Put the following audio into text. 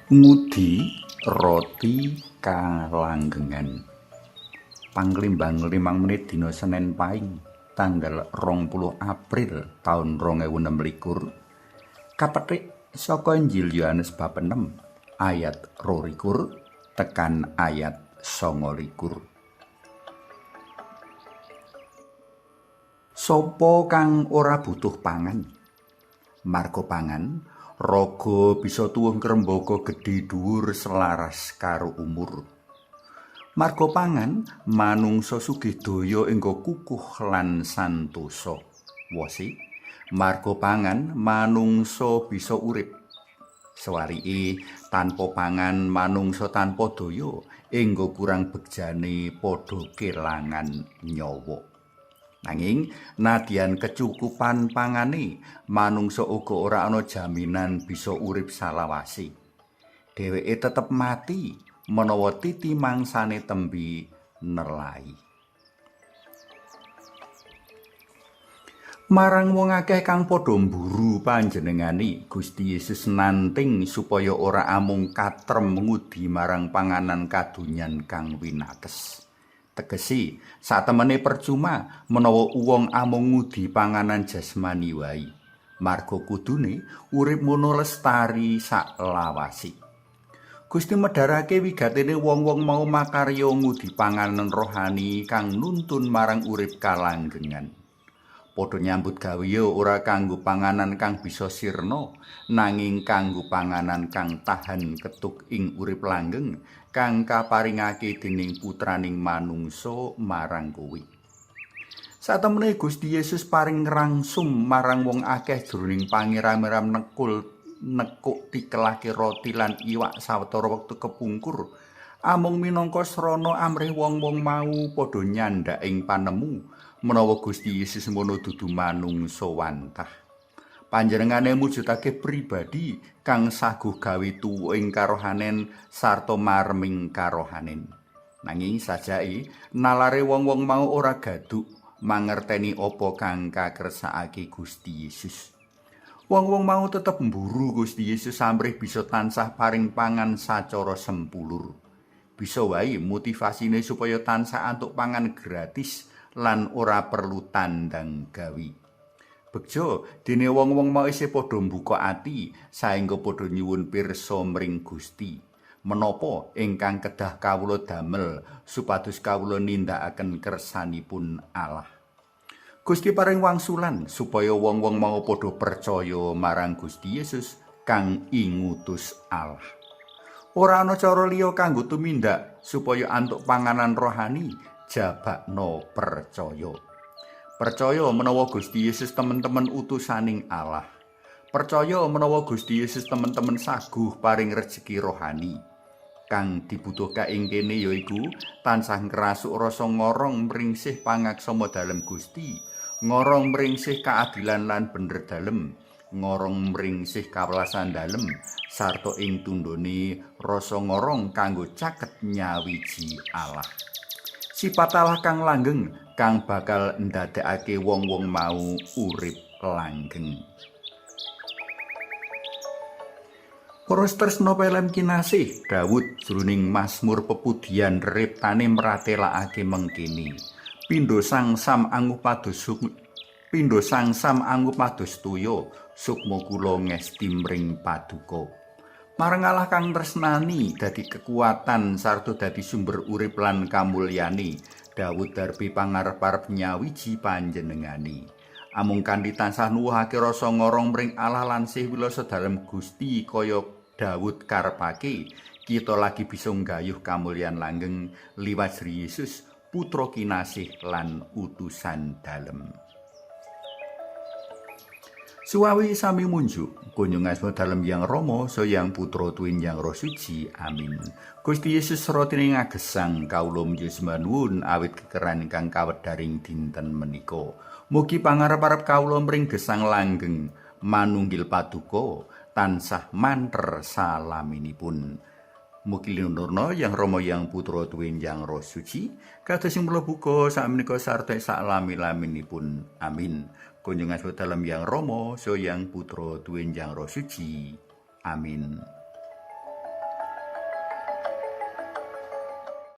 Ngudi roti kalanggengan. Panglimbang 5 menit dina Senen Paing tanggal 20 April taun 2026 kapethik saka Injil Yohanes bab 6 ayat 22 tekan ayat 29. Sopo kang ora butuh pangan? Marga pangan raga bisa tuwuh ngrembaka gedhe dhuwur selaras karo umur. Marga pangan manungsa sugih daya engga kukuh lan santosa. Wose, marga pangan manungsa bisa urip. Sewalike tanpa pangan manungsa tanpa daya engga kurang begjane padha kelangan nyawa. Nanging nadyan kecukupan pangane, manungsa uga ora ana jaminan bisa urip salawase. Dheweke tetep mati menawa titi mangsane tembi nelai. Marang wong akeh kang padha mburu panjenengane, Gusti Yesus nanting supaya ora amung katrem ngudi marang panganan kadonyan kang winates. Tegese, satemene percuma menawa wong amung ngudi panganan jasmani wae. Marga kudune urip mono lestari saklawase. Gusti medharake wigatene wong-wong mau makarya ngudi panganan rohani kang nuntun marang urip kalanggengan. Padha nyambut gawe ora kanggo panganan kang bisa sirna, nanging kanggo panganan kang tahan ketuk ing urip langgeng kang kaparingake dening putraning manungsa marang kowe. Satemene Gusti Yesus paring ngrangsum marang wong akeh jroning pangiram-iram nekuk tikelake roti lan iwak sawetara wektu kepungkur, amung minangka srana amrih wong-wong mau padha nyandak ing panemu menawa Gusti Yesus mono dudu manungsa wantah. Panjenengane mujudake pribadi kang saguh gawe tuwa ing karohanen sarta marming karohanen. Nanging sajake nalare wong-wong mau ora gaduk mangerteni apa kang kakersakake Gusti Yesus. Wong-wong mau tetep mburu Gusti Yesus amrih bisa tansah paring pangan sacara sempulur. Bisa wae motivasine supaya tansah antuk pangan gratis lan ora perlu tandang gawe. Begjo dene wong-wong mau isih padha mbuka ati saengga padha nyuwun pirsa mring Gusti. Menapa ingkang kedah kawula damel supados kawula nindakaken kersanipun Allah. Gusti paring wangsulan supaya wong-wong mau padha percaya marang Gusti Yesus kang ingutus Allah. Ora ana cara liya kanggo tumindak supaya antuk panganan rohani jabakno percaya. Percaya menawa Gusti Yesus temen-temen utusaning Allah. Percaya menawa Gusti Yesus temen-temen saguh paring rejeki rohani. Kang dibutuhke ing kene yaiku tansah ngrasuk rasa ngorong mringsih pangaksama dalem Gusti, ngorong mringsih keadilan lan bener dalem, ngorong mringsih kawelasan dalem, sarta ing tundhone rasa ngorong kanggo caket nyawiji Allah. Sifat Allah kang langgeng kang bakal ndadekake wong-wong mau urip langgeng. Para tresna pelem kinasih, Daud jroning Mazmur pepujian riptane mratelakake mengkene. Pindho sangsam angupados pindho sangsam angupados toya, sukma kula ngesti mring paduka. Marang Allah kang tresnani dadi kekuatan sarta dadi sumber urip lan kamulyane, Daud darbi pangarep-arep nyawiji panjenengane. Amung kanthi tansah nuwuhake rasa ngorong mring Allah lan sih wilasa dalem Gusti kaya Daud karepake, kita lagi bisa nggayuh kamulyan langgeng liwat Sri Yesus, putra kinasih lan utusan dalem. Suwawi sami munjuk, kunjung asma dalem Yang Rama, Yang Putra tuwin Yang Roh Suci. Amin. Gusti Yesus rotine ngagesang kawula muji nuwun awit kekeran ingkang kawedharing dinten menika. Mugi pangarep-arep kawula mring gesang langgeng manunggil paduka tansah manter salaminipun. Mugi linurna Yang Rama, Yang Putra tuwin Yang Roh Suci, kados sing mula buka sakmenika sarta saklami-laminipun. Amin. Kunjung asma dalem Yang Rama, Yang Putra tuwin Yang Roh Suci. Amin.